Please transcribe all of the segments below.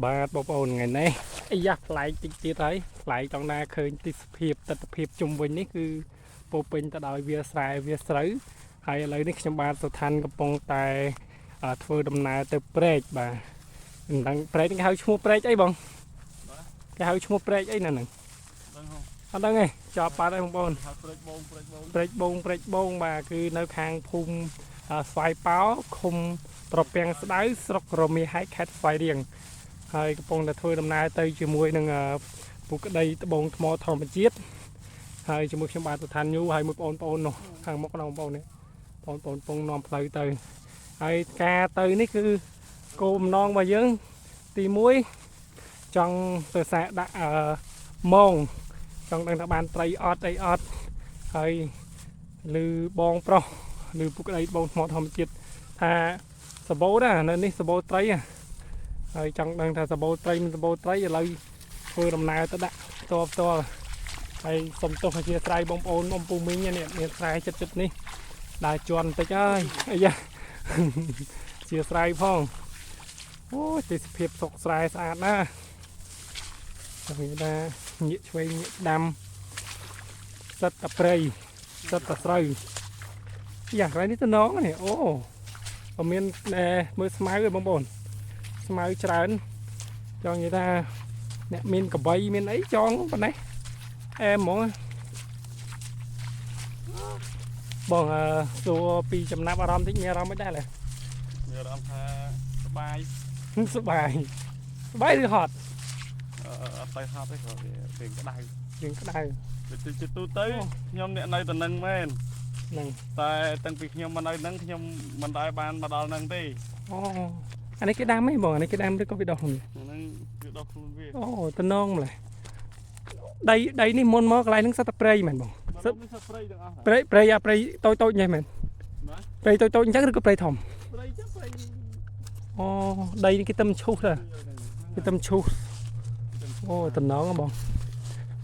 បាទបងប្អូនថ្ងៃនេះអាយ៉ាប្លែកតិចទៀតហើយប្លែកត្រង់ណាឃើញទេសភាពទស្សនភាពជុំវិញនេះគឺពោរពេញទៅដោយវាលស្រែវាលស្រូវហើយឥឡូវនេះខ្ញុំបាទសុឋានកំពុងតែធ្វើដំណើរទៅព្រែកបាទមិនដឹងព្រែកនេះគេហៅឈ្មោះព្រែកអីបងគេហៅឈ្មោះព្រែកអីនៅហ្នឹង ដឹងហ៎ អត់ដឹងទេចប់បាត់ហើយបងប្អូន ហៅព្រែកបងព្រែកបង ព្រែកបងព្រែកបងបាទគឺនៅខាងភូមិស្វាយប៉ោឃុំត្រពាំងស្ដៅស្រុករមាសហែកខេត្តស្វាយរៀងហើយកំពុងតែធ្វើដំណើរទៅជាមួយនឹងពូក្តីត្បូងថ្មធម្មជាតិហើយជាមួយខ្ញុំបាទស្ថានញូហើយមួយបងប្អូននោះខាងមុខនោះបងប្អូននេះបងប្អូនពងនាំផ្លូវទៅហើយការទៅនេះគឺគោលបំណងរបស់យើងទី1ចង់ទៅសាកដាក់មងចង់ដឹងថាបានត្រីអត់អីអត់ហើយ ឬបងប្រុសឬពុកក្តីបងថ្មធម្មជាតិថាសបោណានៅនេះសបោត្រីហ៎ហើយចង់ដឹងថាសបោត្រីមិនសបោត្រីឥឡូវធ្វើដំណើរទៅដាក់ផ្ទាល់ផ្ទាល់ហើយសុំទោសអធិស្ឋានបងប្អូនអំពូមីងនេះមានស្រែចិត្តចិត្តនេះដើរជន់បន្តិចហើយអាយ៉ា ជាស្រ័យផងអូយទេសភាពសុកស្រែស្អាតណាស់តែវិញថាងាកឆ្វេងងាកស្ដាំសិតតែព្រៃ សិតតែស្រូវយ៉ាកន្លែងនេះតំណងនេះអូបើមានណែមើលស្មៅឯងបងប្អូនស្មៅច្រើនចង់និយាយថាអ្នកមានកបីមានអីចងប៉ុណ្ណេះអែមហ្មងបងអឺសួរពីចំណាប់អារម្មណ៍តិចមានអារម្មណ៍មិនដែរလဲ មានអារម្មណ៍ថាសប្បាយ សប្បាយសប្បាយឬហត់ អត់ទៅហត់ទេក៏វាវាក្តៅ យើងក្តៅ វាជាទូទៅខ្ញុំអ្នកនៅតំណឹងមែន ហ្នឹង តែតាំងពីខ្ញុំមកនៅហ្នឹងខ្ញុំមិនដែលបានមកដល់ហ្នឹងទេ អូអានេះគេដាំហីបងអានេះគេដាំឬក៏វាដោះខ្លួន ហ្នឹងគឺដោះខ្លួនវា អូតំណងម្លេះដីដីនេះមុនមកកន្លែងហ្នឹងសិតតែព្រៃមែនបង សិតនេះសិតព្រៃទាំងអស់ ព្រៃព្រៃអាព្រៃតូចតូចញ៉េះមែន បាទ ព្រៃតូចតូចអញ្ចឹងឬក៏ព្រៃធំ ព្រៃចឹងព្រៃ អូដីនេះគេទឹមឈូសដែរគេទឹមឈូសអូតំណងហ៎បង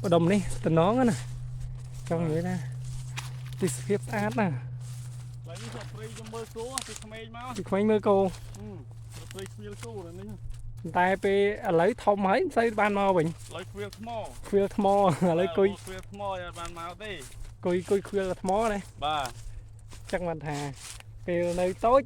ម្ដុំនេះតំណងណាចង់និយាយថាទេសភាពស្អាតណាស់ ឡើយនេះសិតព្រៃខ្ញុំមើលគោពីក្មេងមក ពីក្មេងមើលគោ ព្រៃខ្វៀលគោនេះ តែពេលឥឡូវធំហើយមិនសូវបានមកវិញ ឡើយខ្វៀលថ្ម ខ្វៀលថ្មឥឡូវគុយ ខ្វៀលថ្មអត់បានមកទេ គុយគុយខ្វៀលថ្មណា បាទ ចឹងបានថាពេលនៅតូច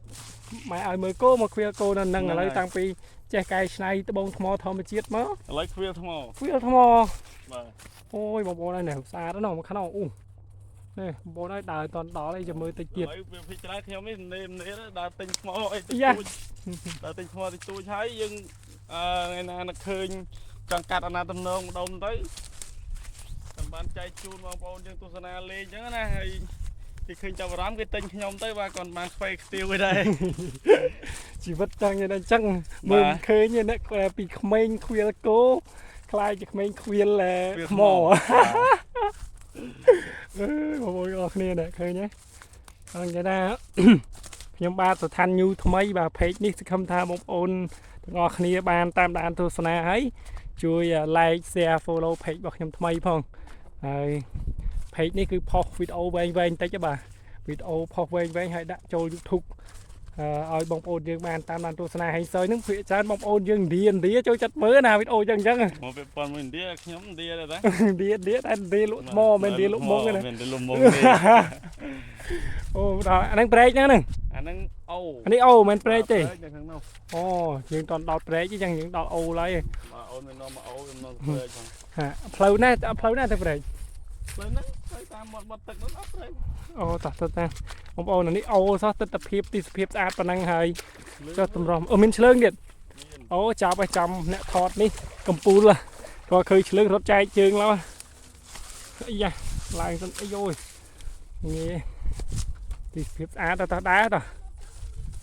ម៉ែឲ្យមើលគោមកខ្វៀលគោនៅនឹងឥឡូវតាំងពីចេះកែច្នៃត្បូងថ្មធម្មជាតិមក ឥឡូវខ្វៀលថ្ម ខ្វៀលថ្ម បាទ អូយបងប្អូនហើយនេះស្អាតណាស់មកខ្នងអូនេះបងប្អូនហើយដើរតន់ដល់អីចាំមើលតិចទៀត ឥឡូវវាភិកច្រើនខ្ញុំនេះនេនេដើរទិញថ្មអីតិច យ៉ា តួចដើរទិញថ្មតិចតួចហើយយើងអឺថ្ងៃណានឹកឃើញចង់កាត់អាណាតំណងម្ដុំទៅតាមបានចែកជូនបងប្អូនយើងទស្សនាលេងអញ្ចឹងណាហើយគេឃើញចាប់អារម្មណ៍គេទិញខ្ញុំទៅបាទគាត់បានខ្វេខ្ទាវឯដែរ ជីវិតចង់យ៉ាងណាអញ្ចឹងមើលមិនឃើញទេអ្នកពីក្មេងខ្វៀលគោខ្លាយជាក្មេងខ្វៀលថ្មអឺបងប្អូនអរគ្នានេះឃើញទេអញ្ចឹងថា ខ្ញុំបាទស្ថានញូថ្មីបាទ page នេះសង្ឃឹមថាបងប្អូនទាំងអស់គ្នាបានតាមដានទស្សនាហើយជួយ like share follow page របស់ខ្ញុំថ្មីផងហើយ page នេះគឺផុសវីដេអូវែងៗបន្តិចទេបាទវីដេអូផុសវែងៗហើយដាក់ចូល YouTube ឲ្យបងប្អូនយើងបានតាមដានទស្សនាហើយសើហ្នឹងភាគច្រើនបងប្អូនយើងឥណ្ឌាឥណ្ឌាចូលចិត្តមើលណាវីដេអូចឹងចឹង មកពាក់ព័ន្ធមួយឥណ្ឌាខ្ញុំឥណ្ឌាដែរតា ឥណ្ឌាឥណ្ឌាតែឥណ្ឌាលក់ថ្មមិនឥណ្ឌាលក់មុងទេណា មិនឥណ្ឌាលក់មុងទេ អូដល់អាហ្នឹងព្រែកហ្នឹងហ្នឹង អាហ្នឹងអូ អានេះអូមិនមែនព្រែកទេ ព្រែកនៅខាងនោះ អូយើងតន់ដល់ព្រែកទេចឹងយើងដល់អូឡើយ បាទអូនមិននាំមកអូខ្ញុំនាំទៅព្រែកផង ហាផ្លូវណាផ្លូវណាទៅព្រែក ផ្លូវហ្នឹងផ្លូវតាមមាត់មាត់ទឹកនោះអត់ព្រែក អូតោះទៅតាបងប្អូនអានេះអូសោះទស្សនភាពទេសភាពស្អាតប៉ុណ្ណឹងហើយចុះតម្រុំអូមានឆ្លើងទៀត មាន អូចាប់ឲ្យចំអ្នកថតនេះកំពូលគាត់ឃើញឆ្លើងរត់ចែកជើងឡើយអាយ៉ាឡើងសិនអីយយងាយទេសភាពស្អាតតោះដើរតោះ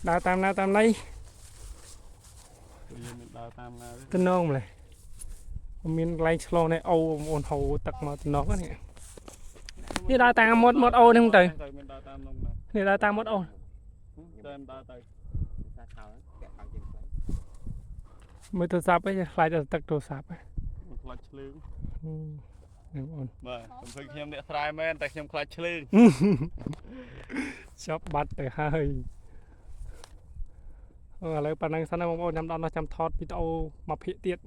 ដើរតាមណាតាមណី យើងមានដើរតាមណាទេ តំណងម្លេះមានកន្លែងឆ្លងនេះអូបងប្អូនហូរទឹកមកតំណងនេះនេះដើរតាមមាត់មាត់អូនេះទៅ ទៅមានដើរតាមនោះណា នេះដើរតាមមាត់អូ តែដើរទៅ ថាខោពាក់ខោជើងខ្លី មើលទូរស័ព្ទអីខ្លាចដល់ទឹកទូរស័ព្ទហ៎ មិនខ្លាចឆ្លើង នេះបងប្អូន បាទខ្ញុំឃើញខ្ញុំអ្នកស្រែមែនតែខ្ញុំខ្លាចឆ្លើង ចាប់បាត់ទៅហើយ អឺឥឡូវប៉ណ្ណឹងសិនណាបងប្អូនចាំដល់នោះចាំថតវីដេអូមួយភាគទៀត។